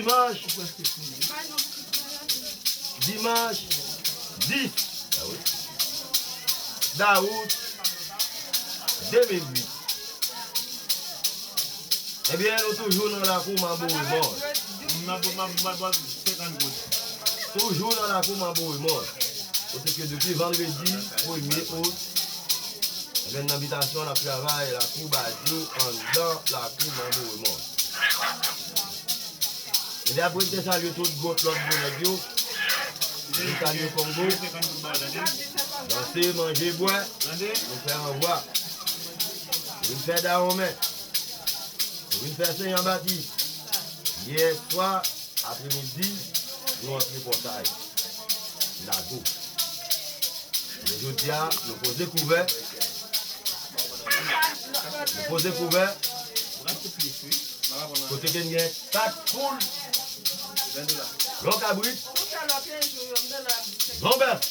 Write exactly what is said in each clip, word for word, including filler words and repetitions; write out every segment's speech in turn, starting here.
Dimanch, dimanch dis dawout de mil uit. Ebyen, nou toujou nan lakou Manbo Raymond. Toujou nan lakou Manbo Raymond. Kote ke depi vandredi premye out, ebyen, nan bitasyon n ap travay lakou Bajo anndan lakou Manbo Raymond. Ebyen, apre n te salye tout gwo lòt gwo nèg yo, nou salye Kongo, danse, manje, bwè, nou fè ranvwa. Nou vin fè Dawonmen. Nou vin fè Senyè Bati. Yè swa, apremidi, nou antre pòtay Nago. Men jodi a, nou poze kouvè. Nou poze kouvè. Kote ke n gen kat poul, yon kabrit, yon bèf.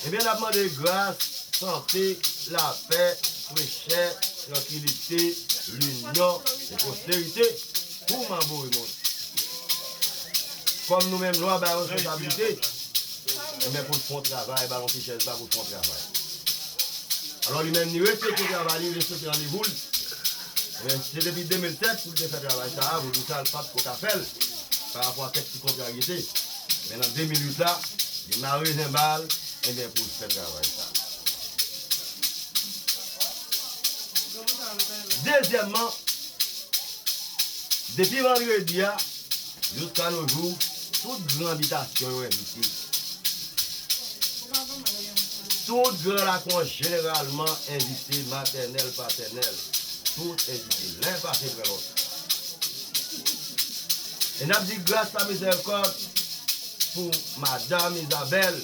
Ebyen, n ap mande gras, sante, lapè, frechè, trankilite, linyon e pwosterite pou Manbo Raymond. Kòm nou menm, lwa bay responsablite, ebyen, pou l fè yon travay, ba l yon ti chèz la pou l fè yon travay. Alò, li menm, li respekte travay li, li respekte randevou l. Ebyen, se depi de mil sèt pou l te fè travay sa a, Vodou sa l pa t ko ka fè l, pa rapò a kèk ti kontraryete. Men nan de mil uit la, li mare zen ba l, ebyen, pou l fè travay sa a. Dezyèmman, depi vandredi a, jiska no jou, tout gran bitasyon yo envite. Tout gran lakou an jeneralman envite, matènèl, patènèl, tout envite, len pase prè lòt. E n ap di gras a mizèrikòd pou madanm Izabèl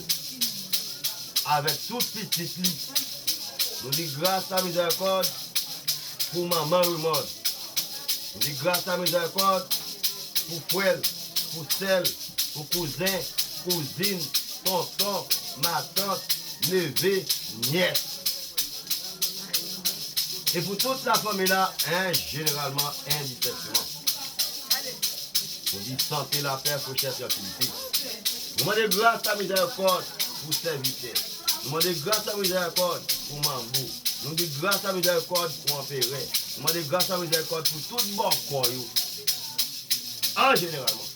avèk tout pitit li. Nou di gras a mizèrikòd pou manman Raymond. Nou di gras a mizèrikòd pou frè l, pou sè l, pou kouzen, kouzin, tonton, matant, neve, nyès. E pou tout lafanmi la, en jeneralman, endisèkteman. Nou di sante, lapè, frechè, trankilite. Nou mande gras a mizèrikòd pou sèvitè. Nou mande gras a mizèrikòd pou manbo. Nou di gras a mizèrikòd pou anperè. Nou mande gras a mizèrikòd pou tout bòkò yo. An jeneralman.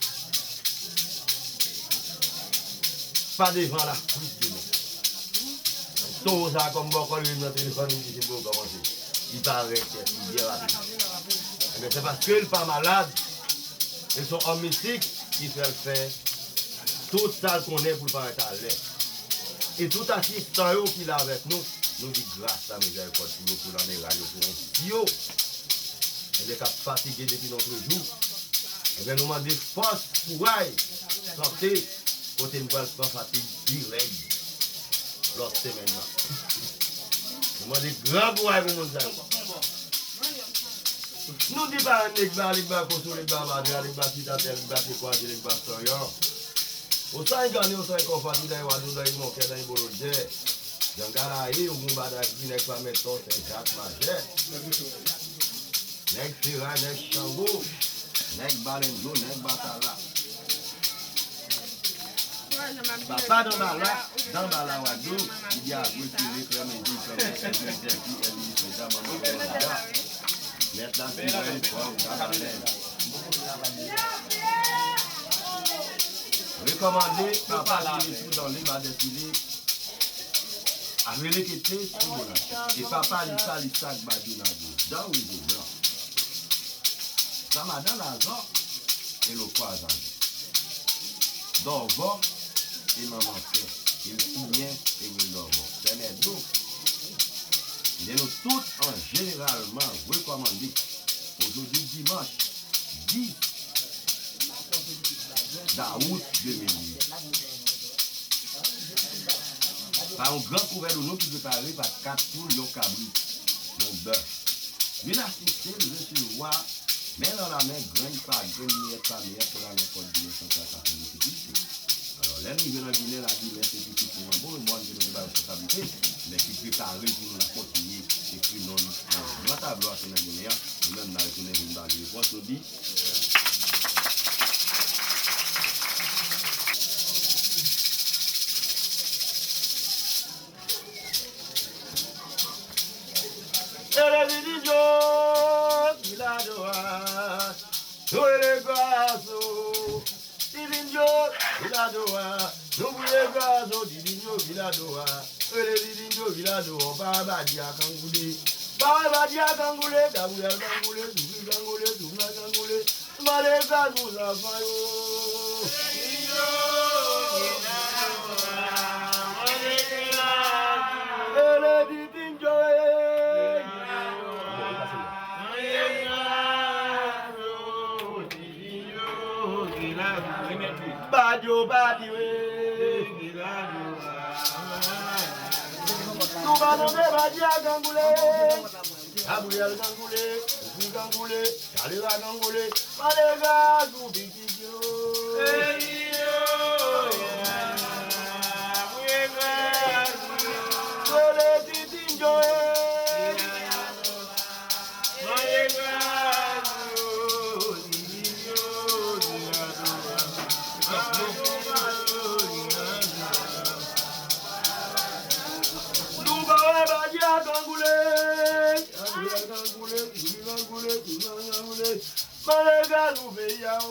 Pa devan la, plis devan. Towo sa a kòm bòkò li menm nan telefòn li di se pou yo kòmanse. Li parèt tèt li byen rapid. Ebyen, se paske l pa malad. E se yon òm mistik ki fè l fè tout sa l konnen pou l parèt alèz. E tout asistan yo ki la avèk nou, nou di gras a mizèrikòd pou yo, pou lanmeray yo, pou yon yo. Ebyen, k ap fatige depi lòt jou. Ebyen, nou mande fòs, kouray, sante, kote n pral pran fatig pi rèd lòt semèn nan. Nou mande gran kouray pou moun sa yo. Nou di pa Legba, Legba Koso, Legba Madra, Legba Sitatèl, Legba Sekwaze, Legba Sòyò. Osa Engane, Osa Enkonfati, Dany Wadou, Dany Monkè, Dany Bolodjè. Jangalaye, Ogunbada, Grinèk, Pamètò, Sen Jak, Majè. Nèg Feray, nèg Chango, nèg Balendyo, nèg Batala. Papa Danbala, Danbala Wadou, Idi Agwe, Kile, Klèmenti, Klèmenti, Jozèf, Pi, Èlvis, Meda, Manman, Manman, Meda. Mèt la, Sirèn, Fòm, Gabalèn. Rekòmande, Papa Kile, Soudan, Liba, Dèsile, Avelekete, Soubonache. E Papa Lisa, Lisa, Gbadyo, Nagou, Dan Rizo Blan. Zamadan Lazò e Lokwa Zame. Dòvò e Manman Fè. E Siyen e Wil Dòvò. Sè Mèdo. Men nou tout an jeneralman rekòmande. Ojodi dimanch dis dawout de mil uit. Pa yon gran kouvè dodo ki prepare pa kat poul, yon kabrit, yon bèf. Vin asiste l, resevwa, men nan lamen, grenn pa grenn, miyèt pa miyèt, nan lamen kòd Ginen san traka san difikilte. Alò, lè n rive nan Ginen, n a di mèsi pou tout moun an bon, e mwen, nou te bay responsablite, men ki prepare pou nou kontinye ekri non l nan gran tablo a Senyè Ginen an, nou menm, n a retounen vin ba li repons, nou di, Didinho, Vilado a. Nou priye gras o Didinho, Vilado a. Rele Didinho, Vilado a. Pa wè badi a kangoule. Pa wè badi a kangoule. Gabriel kangoule, Soufri kangoule, Soufla kangoule. Mande gras pou zanfan yo. Rele Didinho, e. Badio, badio, e. Nou pa tande badi a kangoule. Gabriel kangoule, Soufri kangoule, Kalera kangoule. Mande gras pou pitit yo. Rele Didinho, e. Nou pa wè badi a kangoule. Kangoule, kangoule, kangoule, kangoule. Mande gras pou peyi a o.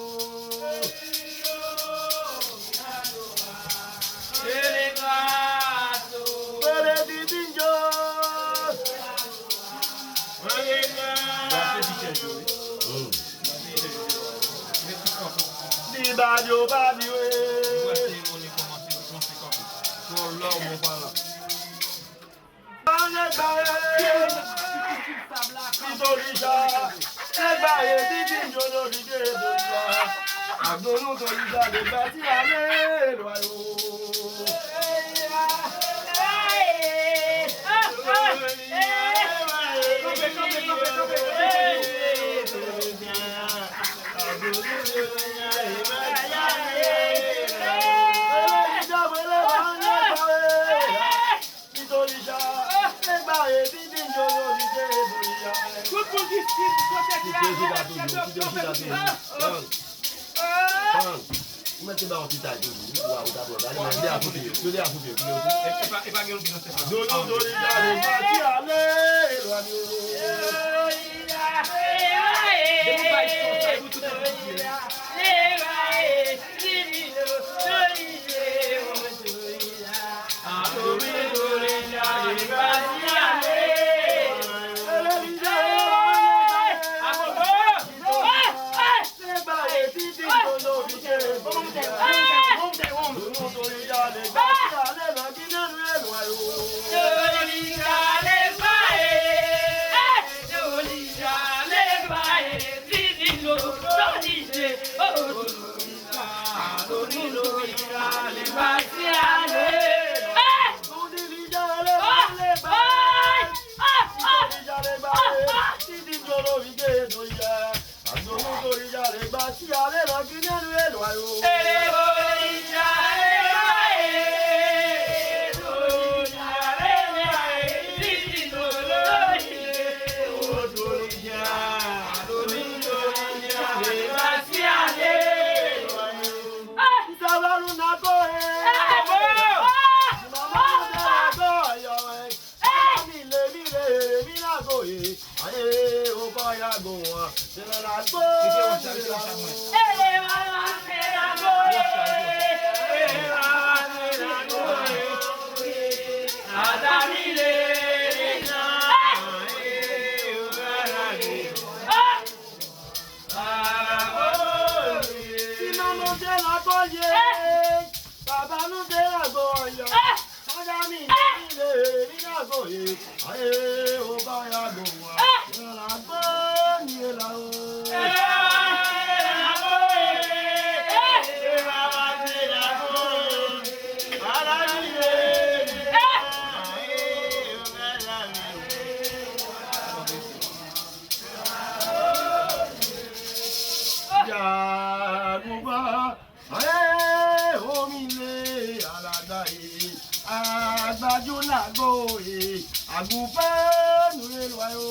Rele Didinho. Di badi o badi we. Nèg bare. Tito Lija. Nèg bare, Titi Jojo, Titi Jojo. Ak nou, nou, Tito Lija, nèg bati ale lwa yo. Tout moun ki swiv kote ki ale, lève yo kanpe tout moun. Ou mèt te ba yon ti tay toujou, wi, pou ou ta pran. Gade, men, yo de a kote yo, yo de a kote yo, kote yo. E pa, e pa gen yon ti nan tèt la. Dolo, dolo, ale, pati, ale, elwanye. Depi w bay son sa, e pou tout moun ki Si manman te la kolye, papa nou te la kolye. Madam, vin, vin, vin, vin, vin, aye, o kaya gwa. Nan la bòn ye la o. Yagouba, aye, omile, aladaye, agbadyo nagoye, agoupa, nou elwayo.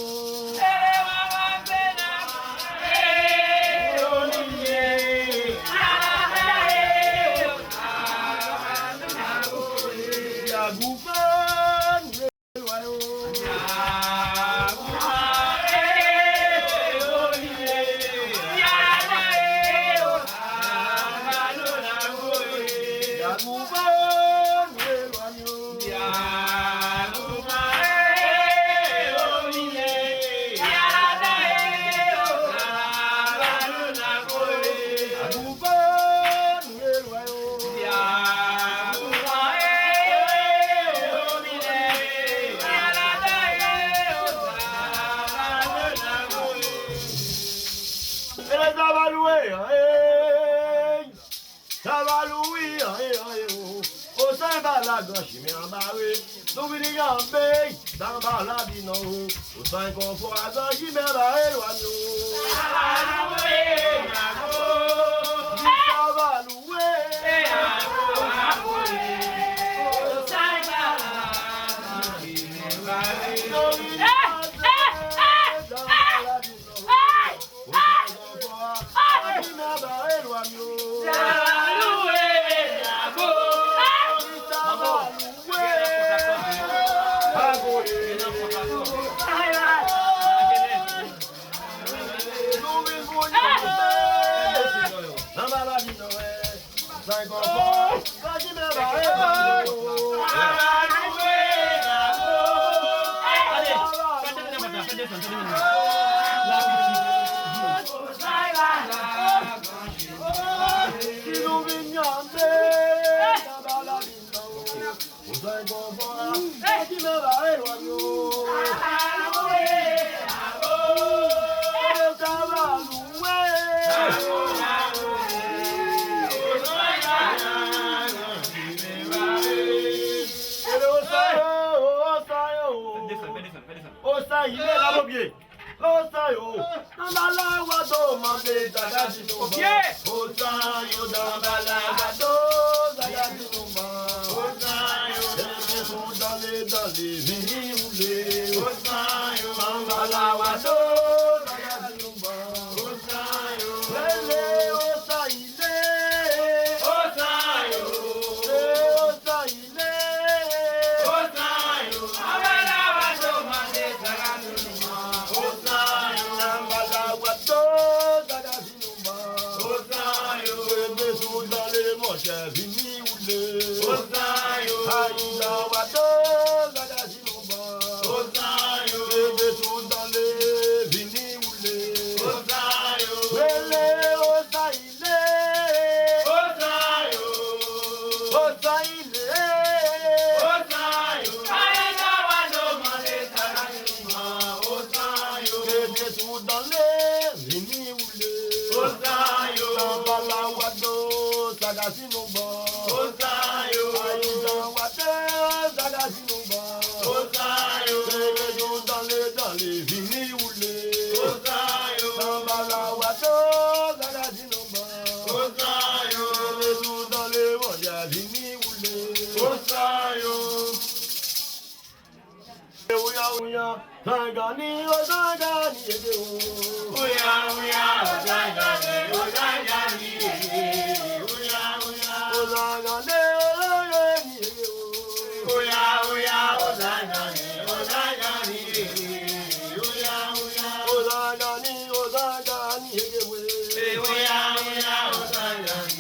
Sa va louwi, aye, aye, o. O sa va la gran chimen an bare. Nou vini anbe, sa va la di non, o. O sa konfò a gran chimen an bare lwa nou. Sa va louwi, aye, aye, o. Sa va louwi, aye, aye, o. Sa va la gran chimen an bare. Nou vini anbe, sa va la di non, o. Si nou vin yande, sa va la vin nan ou. Ou sa yon bon bò, sa ki nan la e lwa yo. Sa va louwe. Ele o sa yo, o sa yo. O sa yi le la bobye. O sa yo, nan bala wado mande zaga di nou ban. O sa yo, nan bala wado zaga di nou ban. O sa yo, leve sou dale, dale, vini woule. O sa yo, nan bala wado zaga di nou ban. O sa yo, rele o sa yi le. O sa yo, e o sa yi le. O sa yo, nan bala wado mande zaga di nou ban. O sa yo, nan bala wado zaga di nou ban. O sa yo, leve sou dale monchè vini woule. O sa yo, ayidan wado zaga di nou ban. O sa yo, leve sou dale vini woule. O sa yo, rele o sa yi le. O sa yo, o sa yi le. O sa yo, ayidan wado mande zaga di nou ban. O sa yo, leve sou dale vini woule. O sa yo, nan bala wado zaga di nou ban. O sa yo, ayidan wado zaga di nou ban. O sa yo, leve sou dale, dale vini woule. O sa yo, nan bala wado zaga di nou ban. O sa yo, leve sou dale monchè vini woule. O sa yo. Ouya, ouya, zangani, o zangani, ede o. Ouya, ouya, o zangani, o zangani, ede. Ouya, ouya, o zangani, o zangani, ede o. Ouya, ouya, o zangani, o zangani, ede. Ouya, ouya, o zangani, o zangani, ede we. Ouya, ouya, o zangani.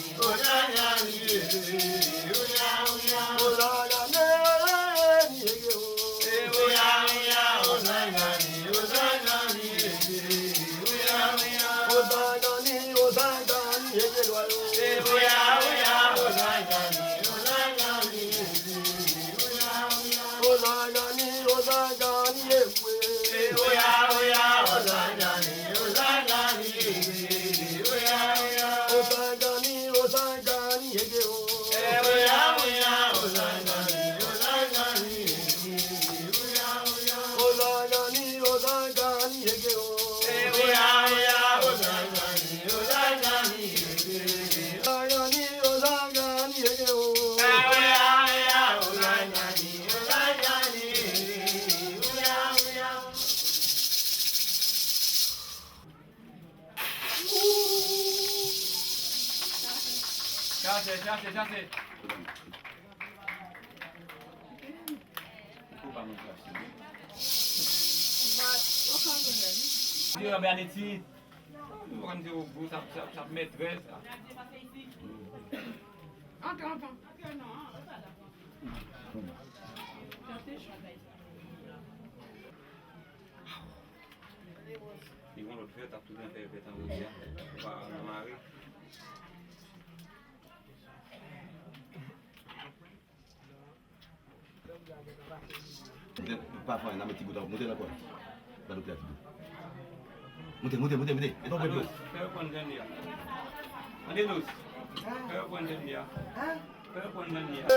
Chase, chase, chase. Ou pa mwen chase, wi. Yo, ben, Aneti. Ou konn se ou gwo, sa, sa, sa mètrès, sa. Antre, antre. Li gon lòt fè, t ap tounen fè fèt an wouya. Pa nan mare. Moute, pa fè anyen, n a met ti bout ankò. Moute la ankò. Ba doktè a ti bout. Moute, moute, moute, moute. E pa pran dlo. Fè yo pran grann li a. Mande dous. Fè yo pran dènye a. Fè yo pran dènye a.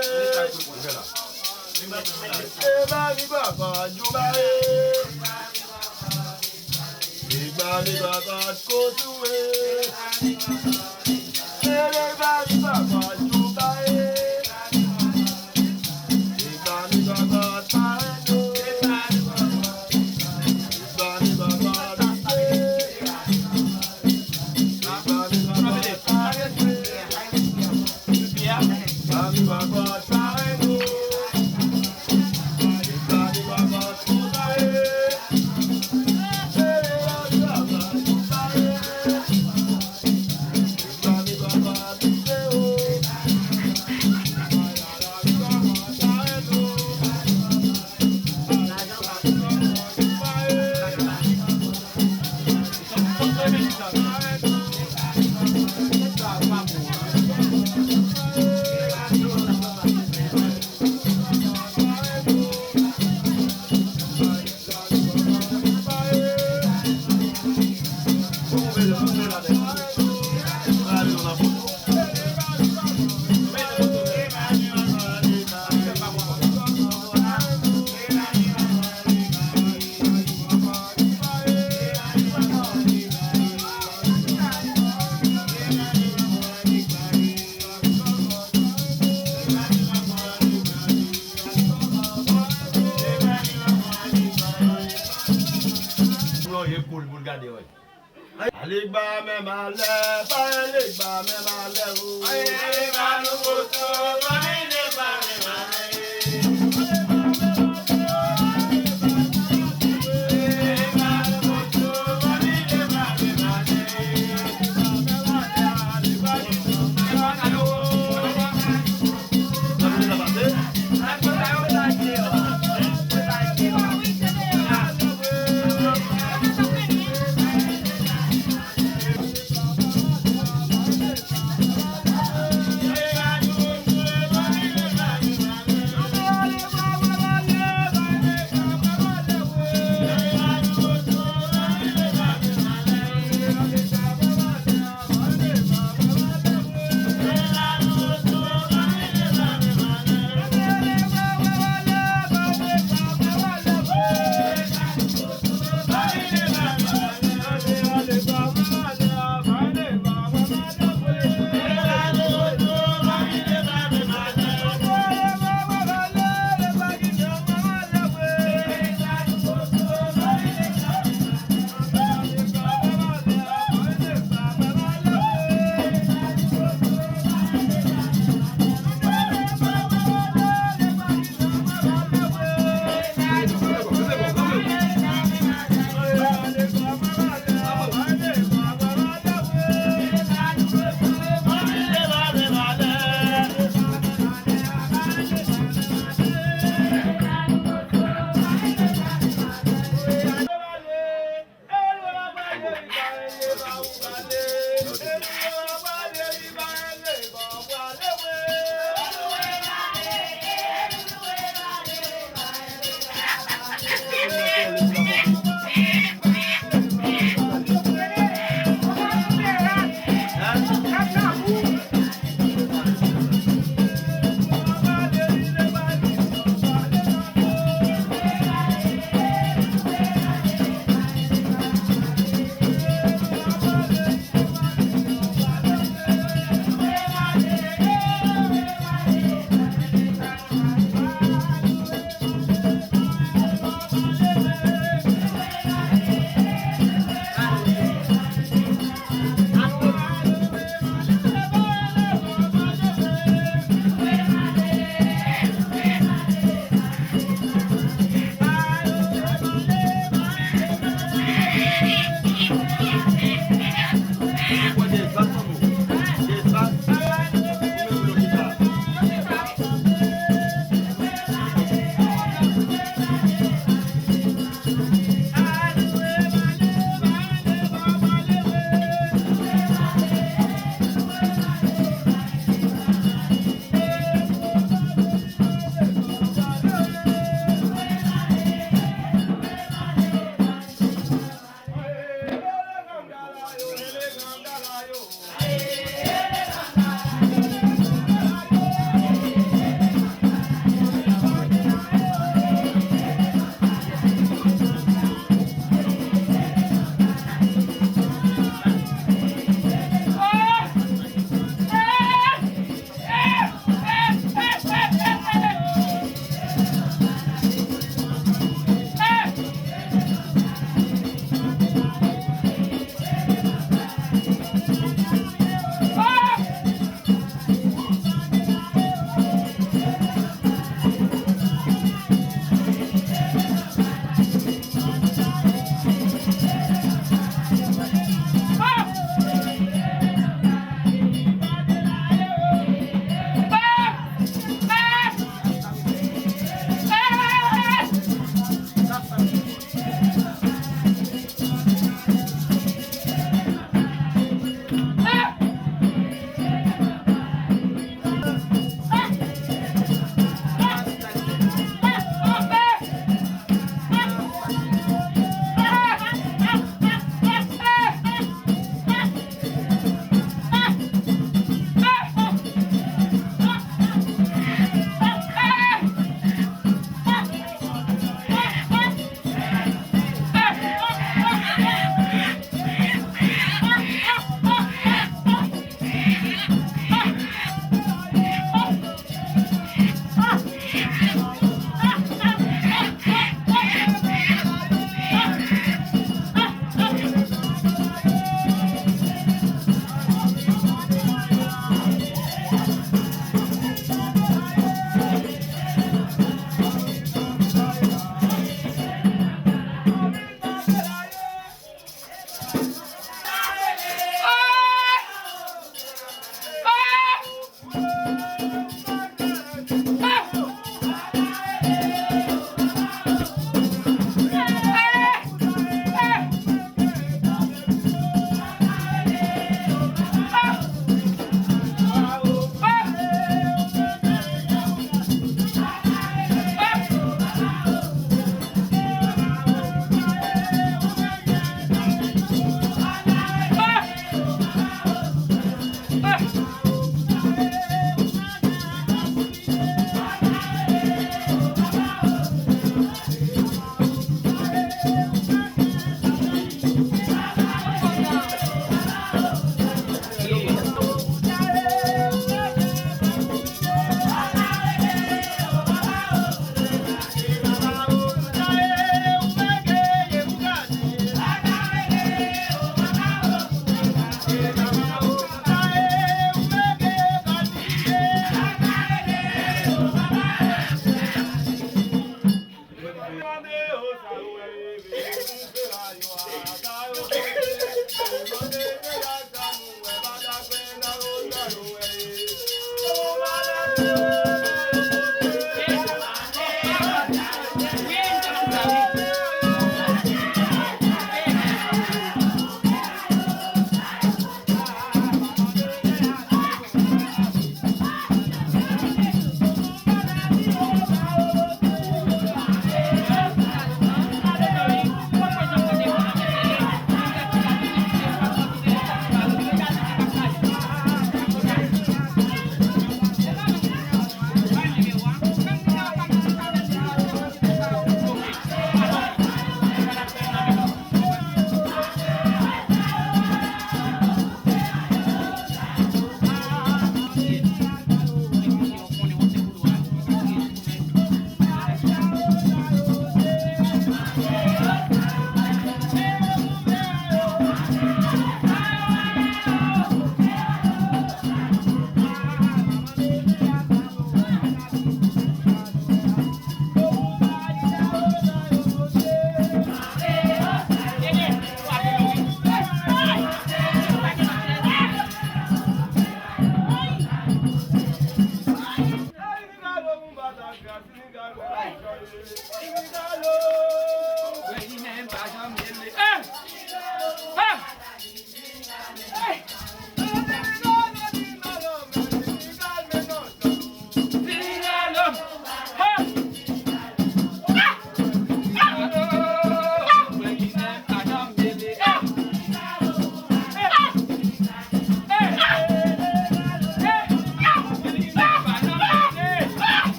Plonje koul pou l gade, wè. Alegba men malè, pa alegba men malè, o. Alegba nou poto, pa alegba men malè.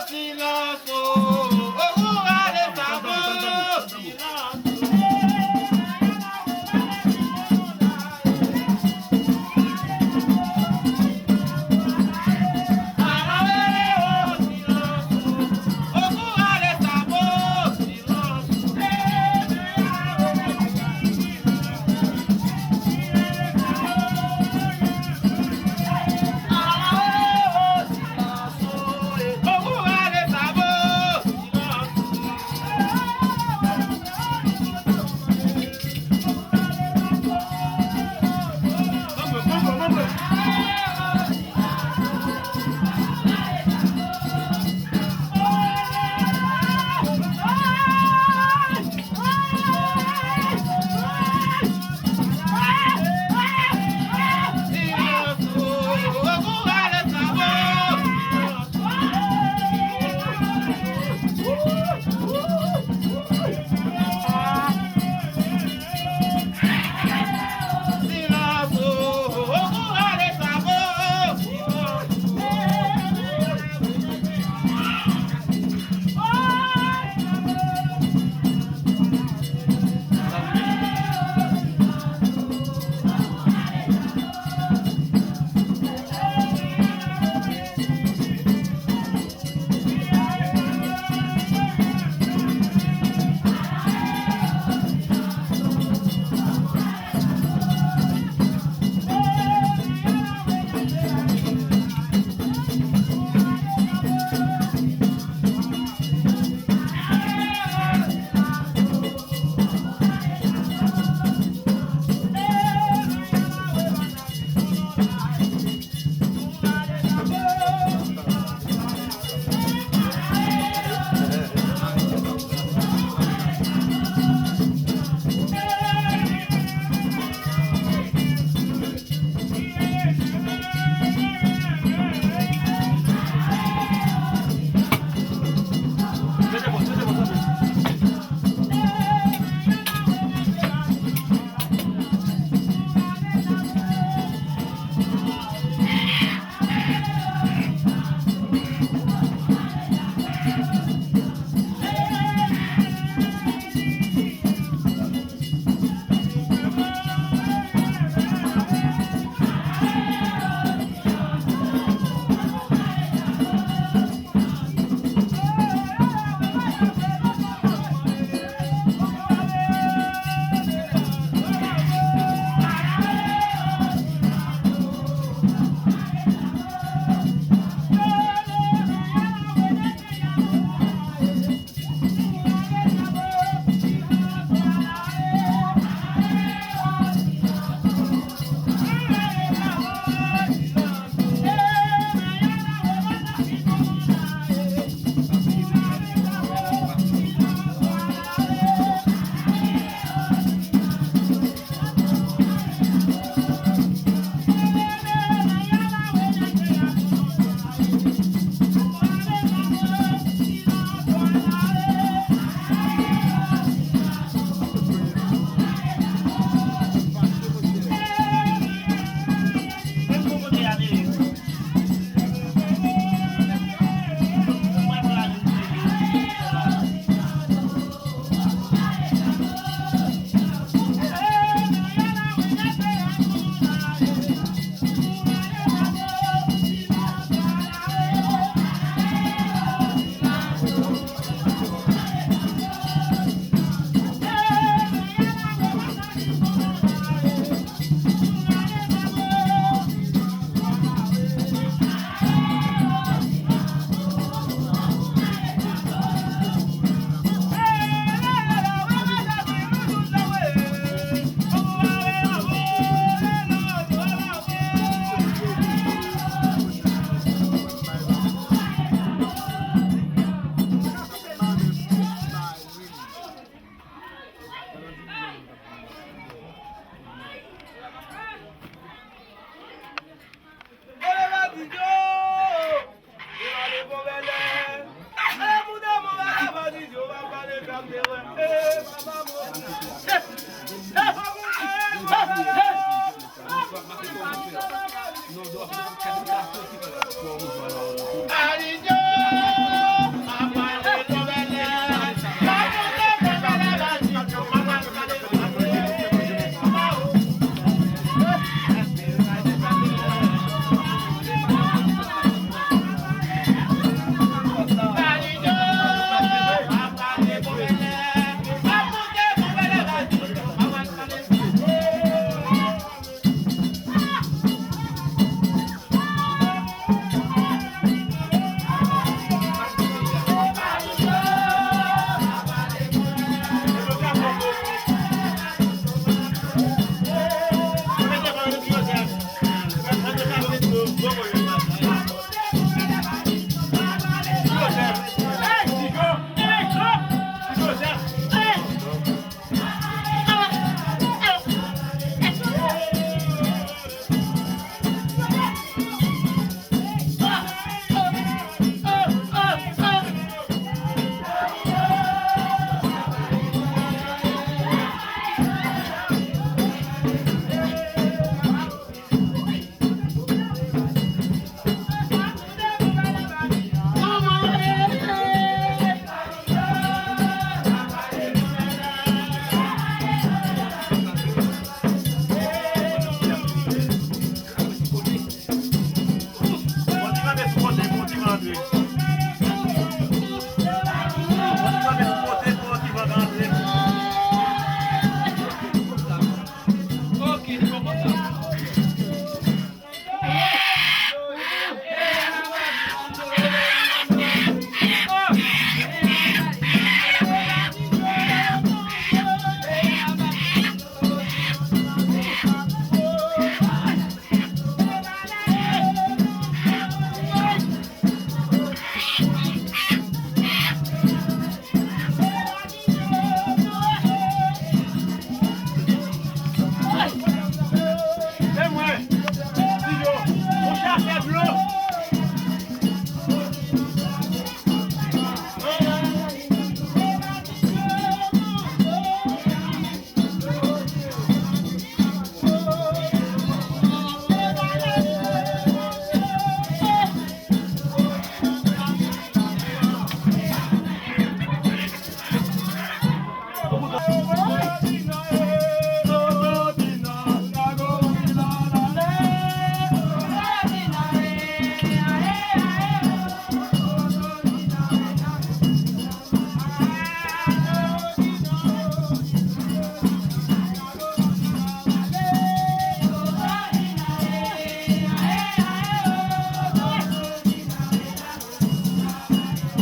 Silans, oh, oh, oh, ale sa bon, silans.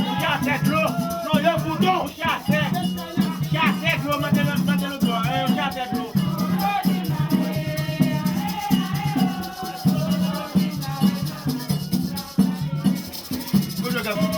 Yon chasè dlo. Non, yon bouton, yon chasè. Chasè dlo, mande l, mande l dlo. Yon chasè dlo. Kote w gade?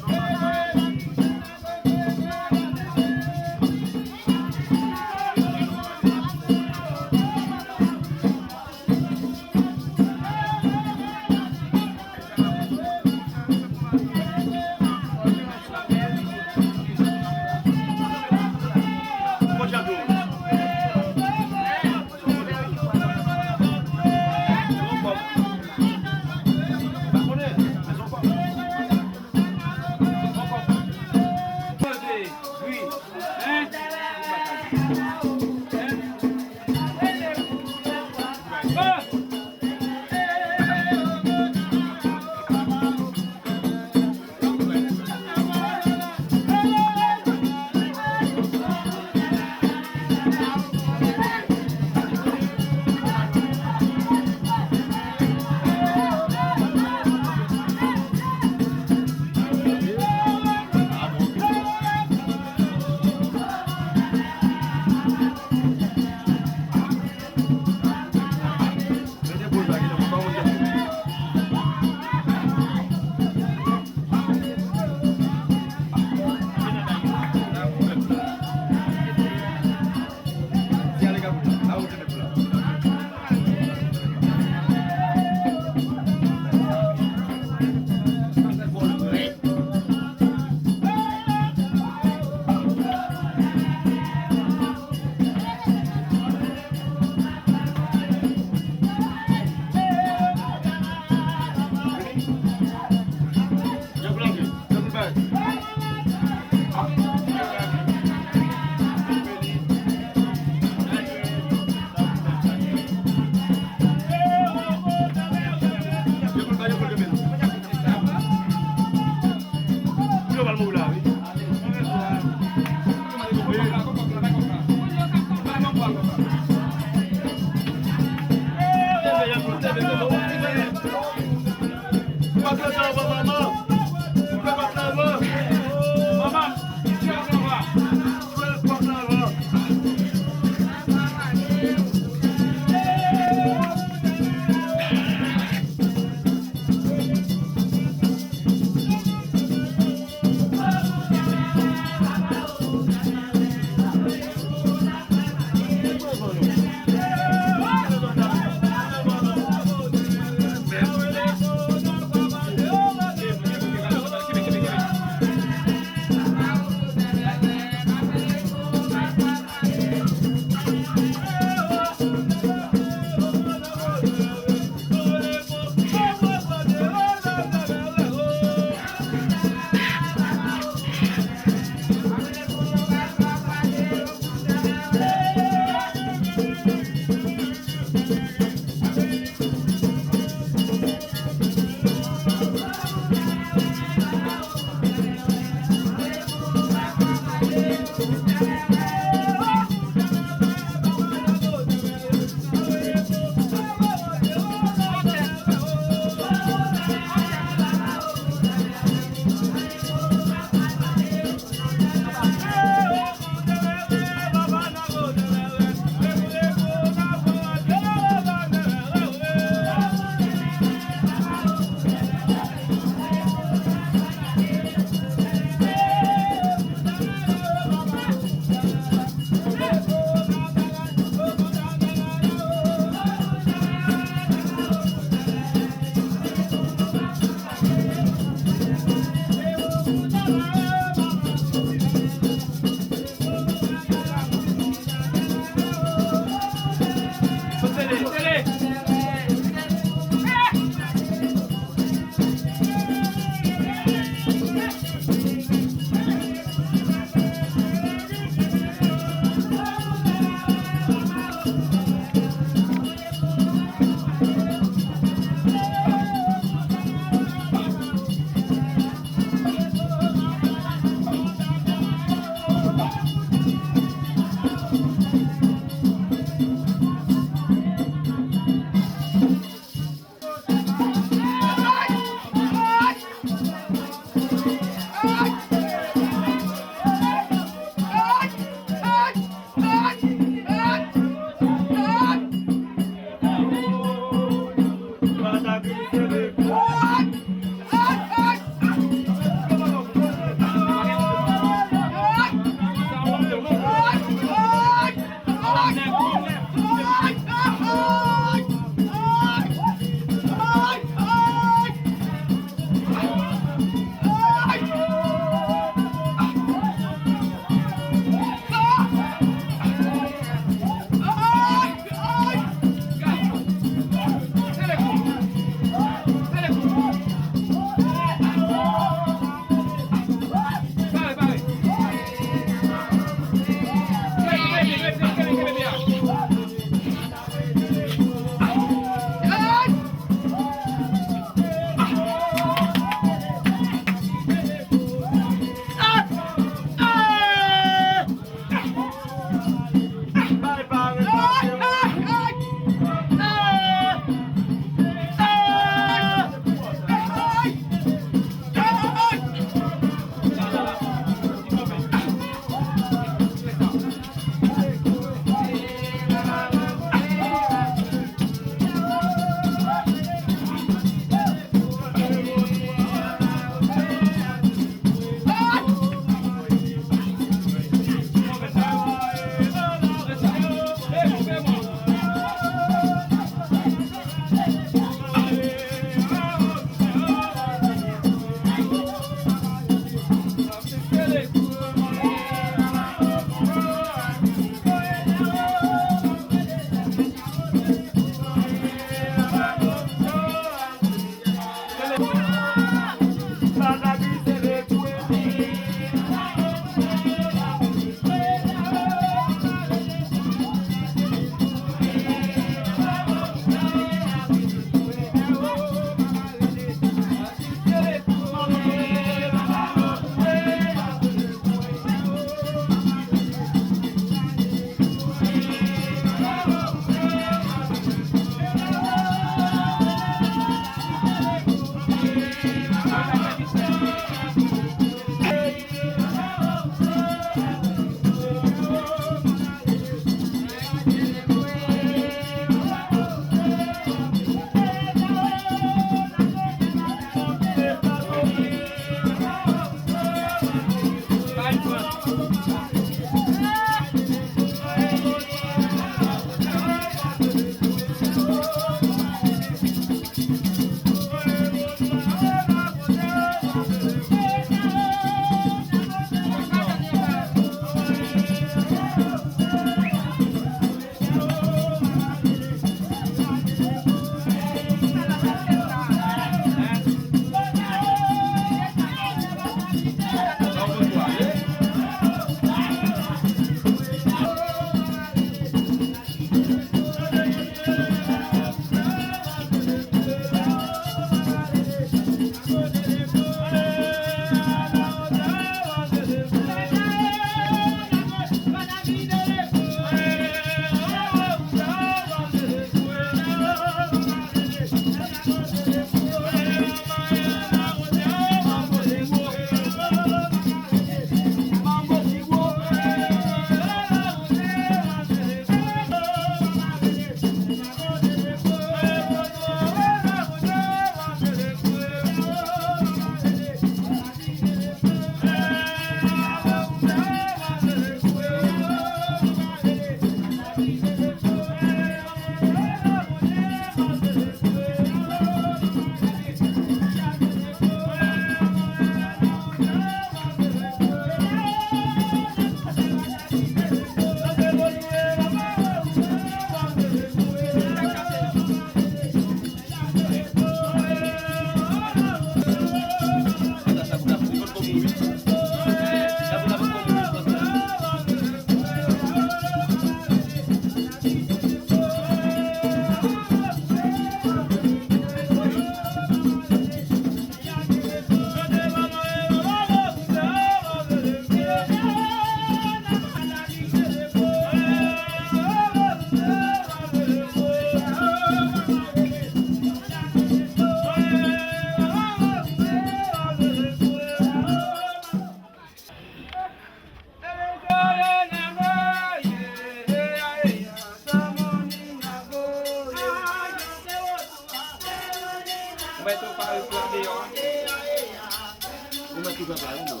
Ou mèt tou travay, wi, non.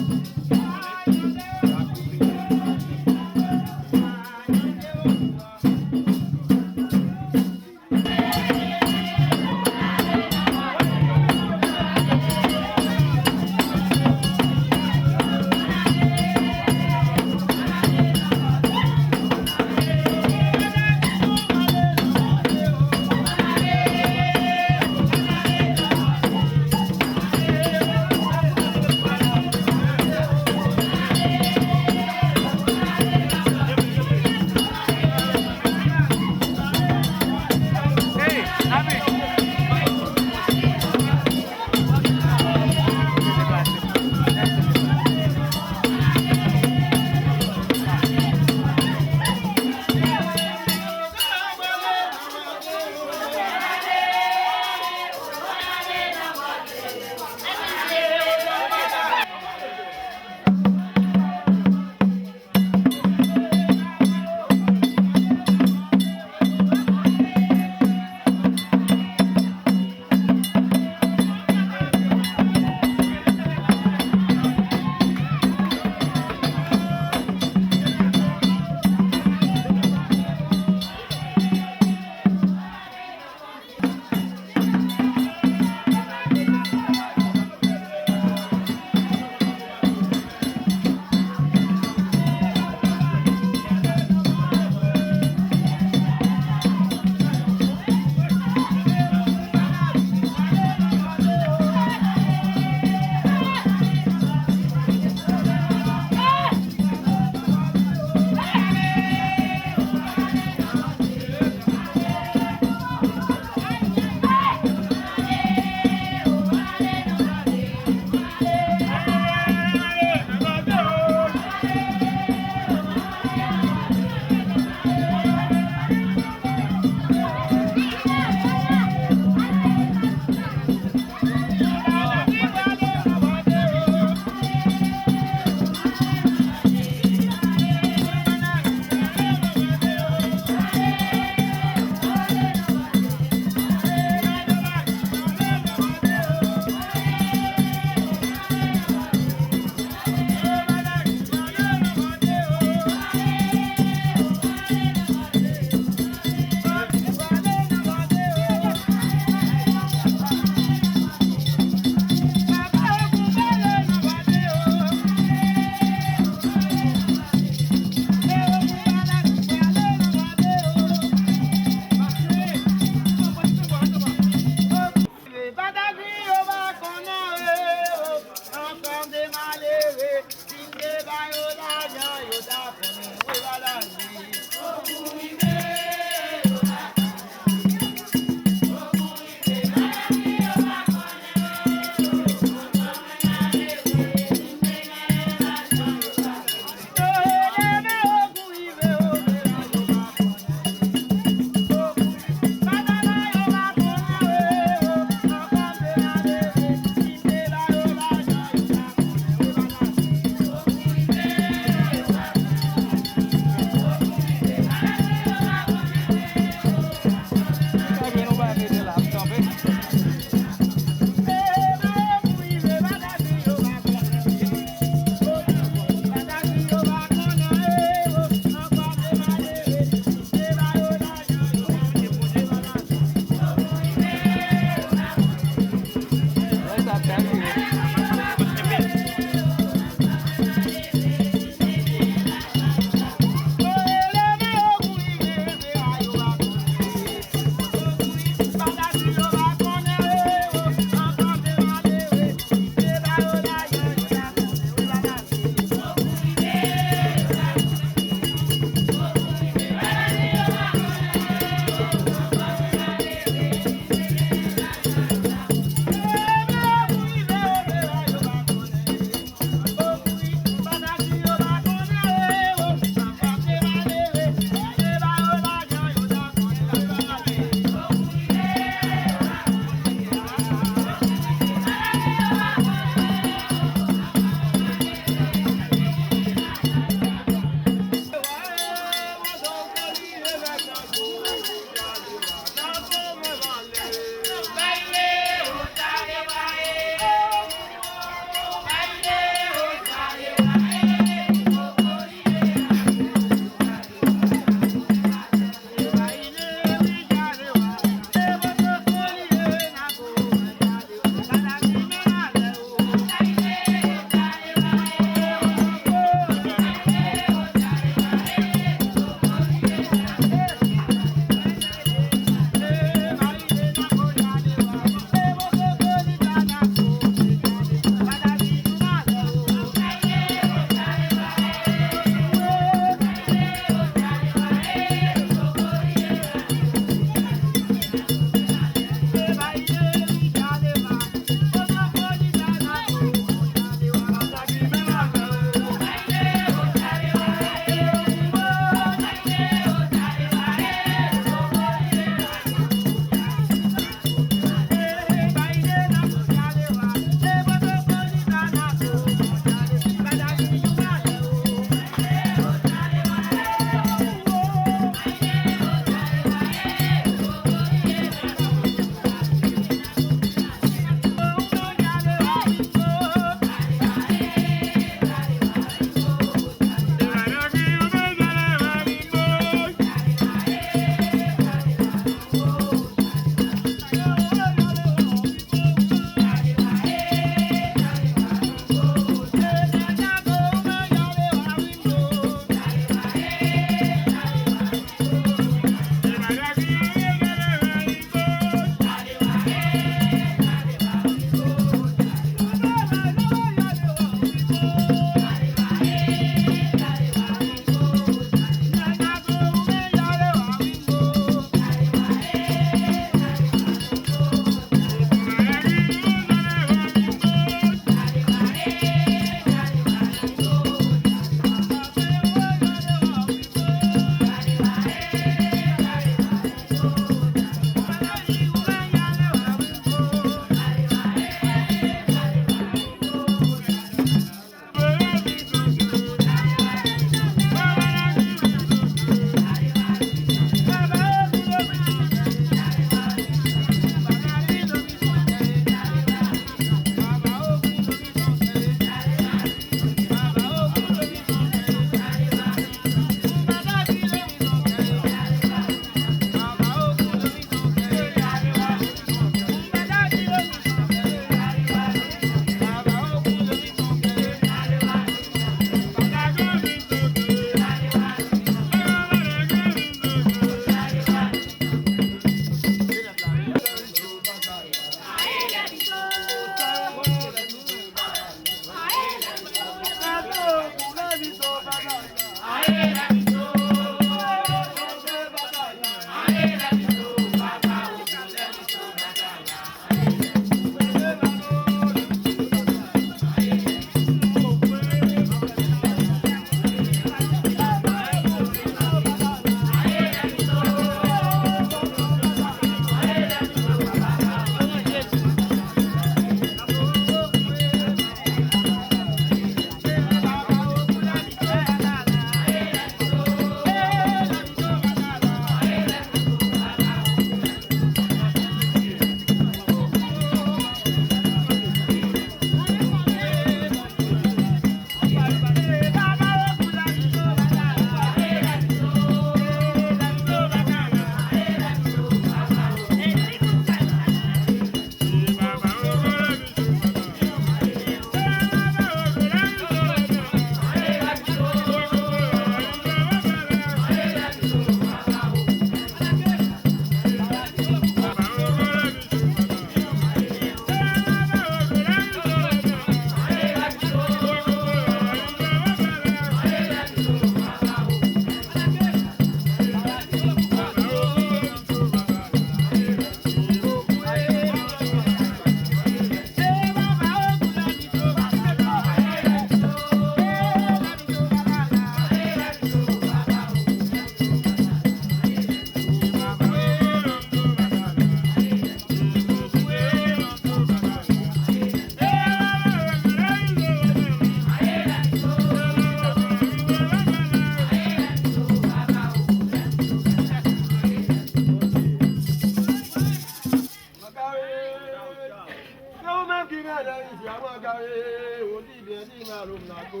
Wangare, ou di byen, di mal, ou nako.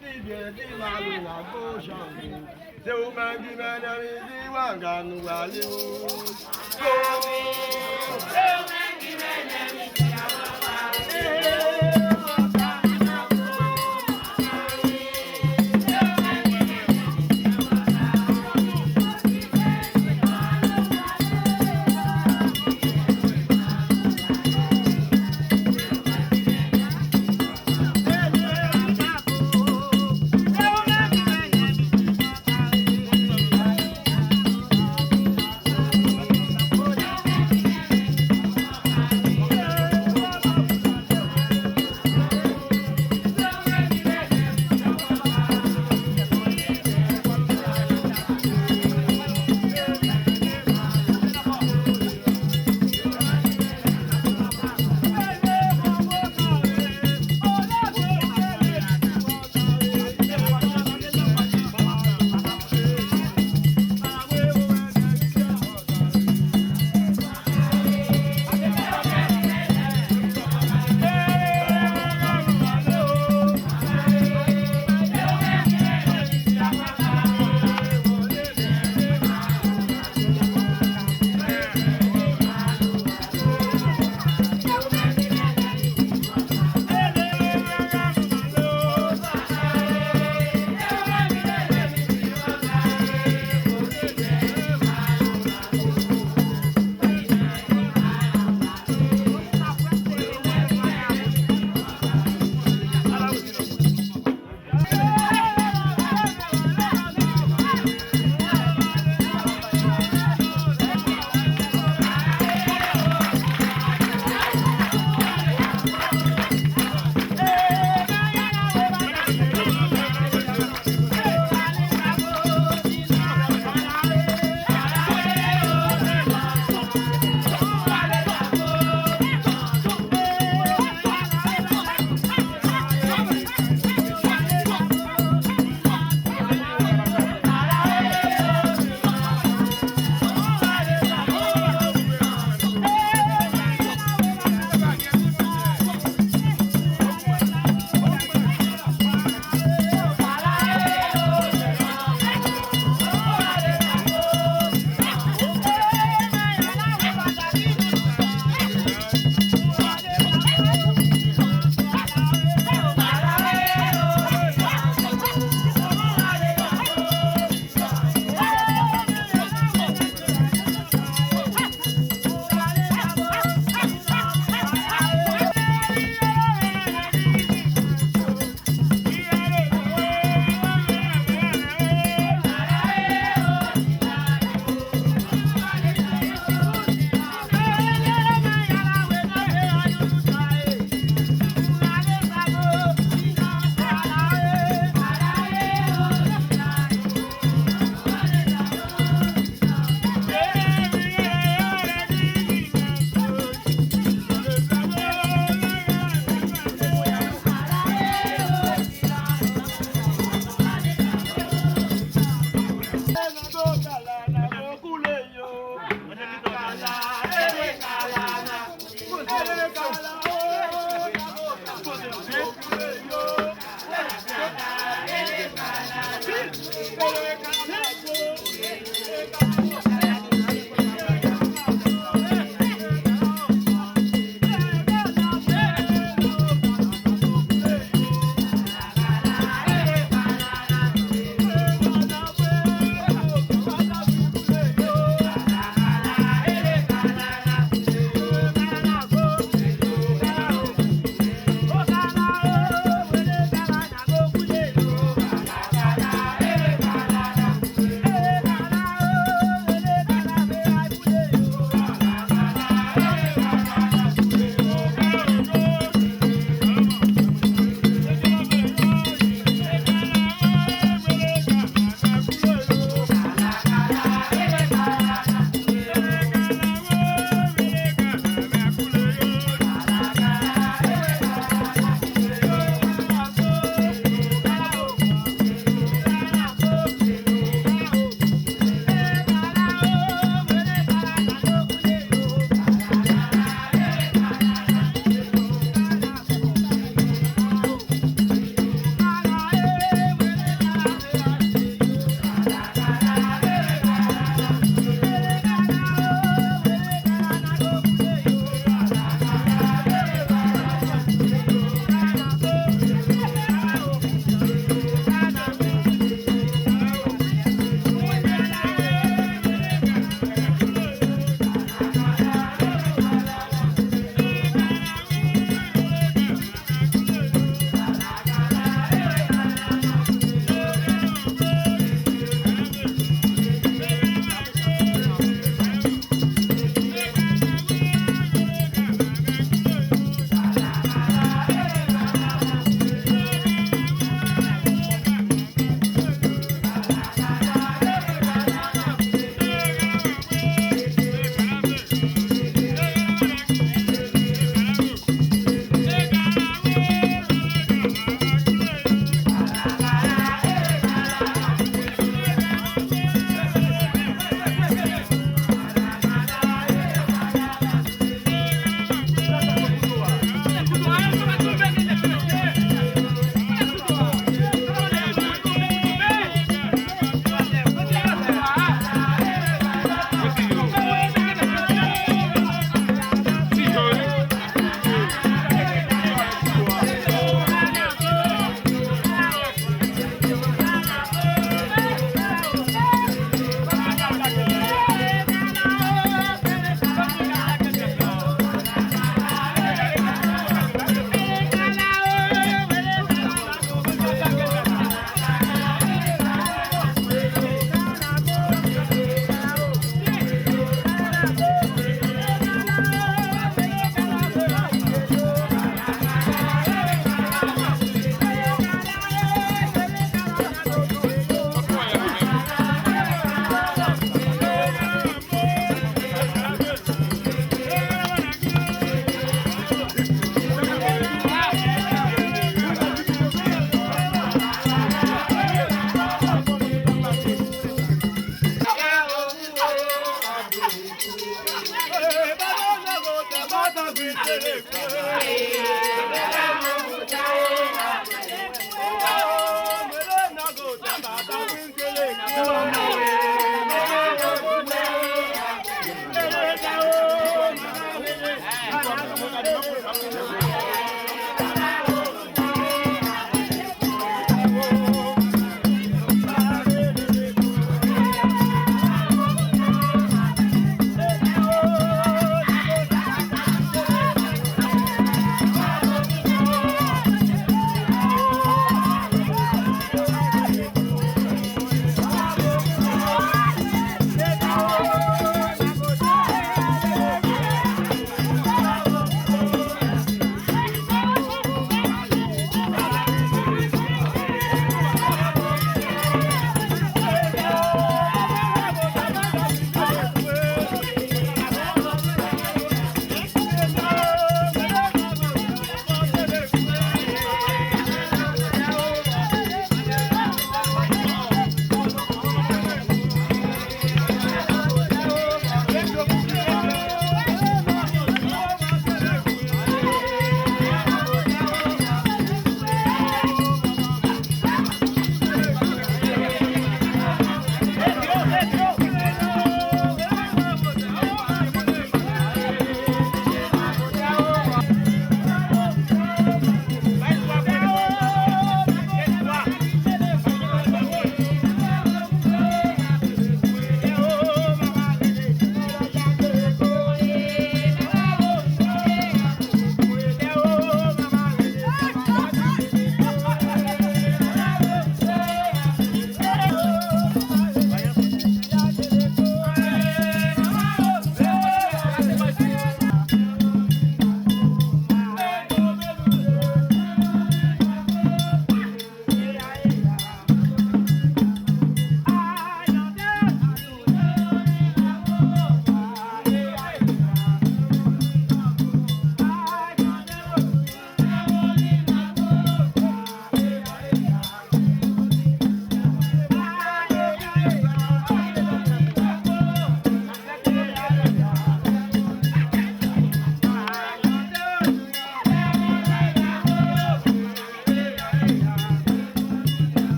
Di byen, di mal, ou nako, Jango. Se ou menm ki mennen mizik, wanga nou ale o.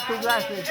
Sou glase.